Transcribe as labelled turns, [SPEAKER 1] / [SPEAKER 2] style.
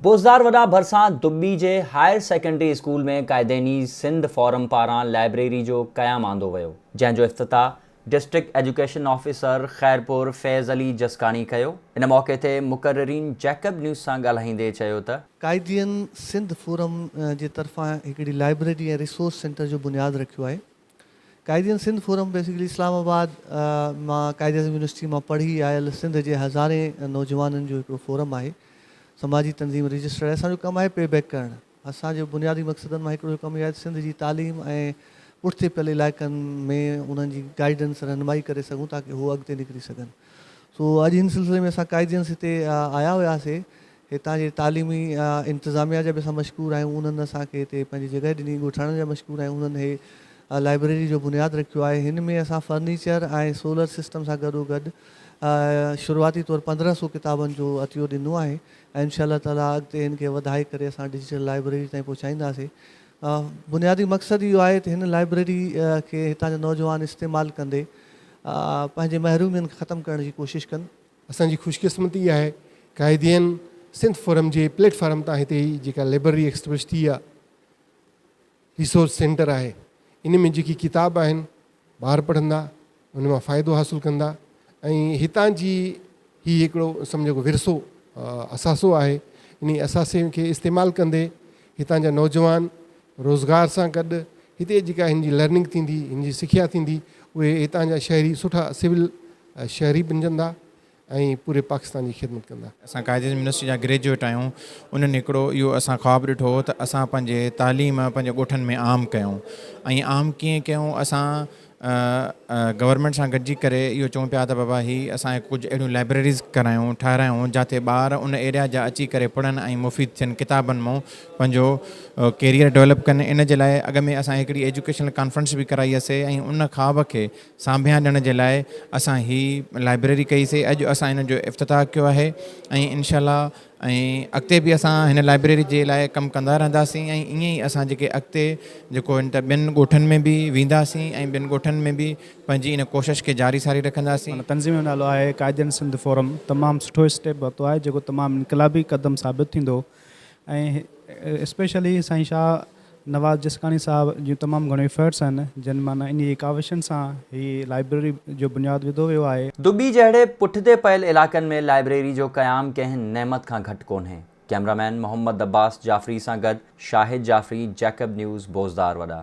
[SPEAKER 1] بوزدار وڏا ڀرسان دٻي جي هائر سيڪنڊري اسڪول ۾ قائديني سنڌ فورم پاران لائبريري جو قيام آندو ويو، جنهن جو افتتاح district education officer Khairpur Faiz Ali Jaskani ڪيو. ان موقعي تي مقررين جيڪب نيوز سان ڳالهائيندي چيو ته.
[SPEAKER 2] قائدين سنڌ فورم جي طرفان هڪڙي لائبريري ۽ ريسورس سينٽر جو بنياد رکيو آهي. قائدين سنڌ فورم بيسيڪلي اسلام آباد مان قائد اعظم يونيورسٽي مان پڙهي آيل سنڌ جي هزارين نوجوانن جو هڪڙو فورم آهي. سماجي تنظيم رجسٽرڊ آهي. اسان جو ڪم آهي پي بيڪ ڪرڻ. اسان جي بنيادي مقصدن مان هڪڙو ڪم اهو آهي ته سنڌ جي تعليم ۽ پٺتي پيل علائقن ۾ انهن جي گائيڊنس رهنمائي ڪري سگهون تاڪه هو اڳتي نڪري سگهن. سو اڄ هن سلسلي ۾ اسان قائدينس هتي آيا هياسي. هتان جي تعليمي انتظاميا جا به اسان مشڪور آهيون انهن اسان کي هتي پنهنجي جڳهه ڏني ڳوٺاڻن جا مشڪور آهيون انهن هي لائبريري جو بنياد رکيو آهي هن ۾ اسان فرنيچر ۽ سولر سسٽم سان گڏو گڏ شروعاتي طور 15 سو ڪتابن جو عطيو ڏنو آهي ۽ انشاء الله تعالي اڳتي هن کي وڌائي ڪري اسان ڊجيٽل لائبريري تائين پهچائينداسي بنيادي مقصد اهو آهي ته هن لائبريري کي هتان جا نوجوان استعمال ڪندي پنهنجي محرومين کي ختم ڪرڻ جي ڪوشش ڪن.
[SPEAKER 3] اسان جي خوش قسمتي آهي قائدين سنڌ فورم جي پليٽ فارم تان هتي هي جيڪا لئبرري ايسٽبلش ٿي آهي ريسورس سينٽر آهي ان ۾ جيڪي ڪتاب آهن ٻار پڙهندا ان مان فائدو حاصل ڪندا ۽ هتان جي هي هڪڙو سمجهو ورثو اثاثو آهي انهي اثاثي کي استعمال ڪندي هتان جا نوجوان روزگار سان گڏ هتي جيڪا هن جي لرننگ ٿيندي هن جي سکيا ٿيندي اهي هتان جا شهري سٺا سول شهري بنجندا ۽ پوري پاڪستان جي خدمت ڪندا.
[SPEAKER 4] اسان قائد اعظم يونيورسٽي جا گريجوئيٽ آهيون انهن هڪڙو اهو اسان خواب ڏٺو هو ته اسان پنهنجي تعليم پنهنجي ڳوٺن ۾ عام ڪيون ۽ عام ڪيئن ڪيون اسان گورنمينٽ سان گڏجي ڪري اهو چئون پيا ته بابا هي اسان ڪجهه اهڙيون لائبريريز ڪرايون ٺاهرايون جاتي ٻار ان ايريا جا اچي ڪري پڙهن ۽ مفيد ٿين ڪتابن مون پنهنجو ڪيريئر ڊولپ ڪن ان جي لاء اڳ ۾ اسان هڪڙي ايجوڪيشنل ڪانفرنس به ڪرائي هئسي ۽ ان خواب کي سانڀيان ڏيڻ جي لاء اسان هي لائبريري ڪئي سي اڄ اسان ان جو افتتاح ڪيو آهي ۽ انشاء الله ۽ اڳتي به اسان هن لائبريري جي لاء ڪم ڪندا رهنداسين ۽ ائين ئي اسان جيڪي اڳتي جيڪو هن ته ٻين ڳوٺن ۾ به وينداسين ۽ ٻين ڳوٺن ۾ به پنهنجي ان ڪوشش کي جاري ساري رکنداسين.
[SPEAKER 5] معنيٰ تنظيم جو نالو آهي قائدين سنڌ فورم تمام سٺو اسٽيپ ورتو آهي جيڪو تمام انقلابي قدم ثابت ٿيندو ۽ اسپيشلي سائين شاهه نواز جسڪاڻي صاحب جون تمام گهڻيون افرٽس آهن جن معنيٰ انهي جي ڪاوشن سان هي لائبريري جو بنياد وڌو ويو آهي.
[SPEAKER 1] دٻي جهڙي پٺتي پيل علائقن ۾ لائبريري جو قيام ڪنهن نعمت کان گهٽ ڪونهي. ڪئميرا مين محمد عباس جعفري سان گڏ شاهد جعفري، جيڪب نيوز، بوزدار وڏا.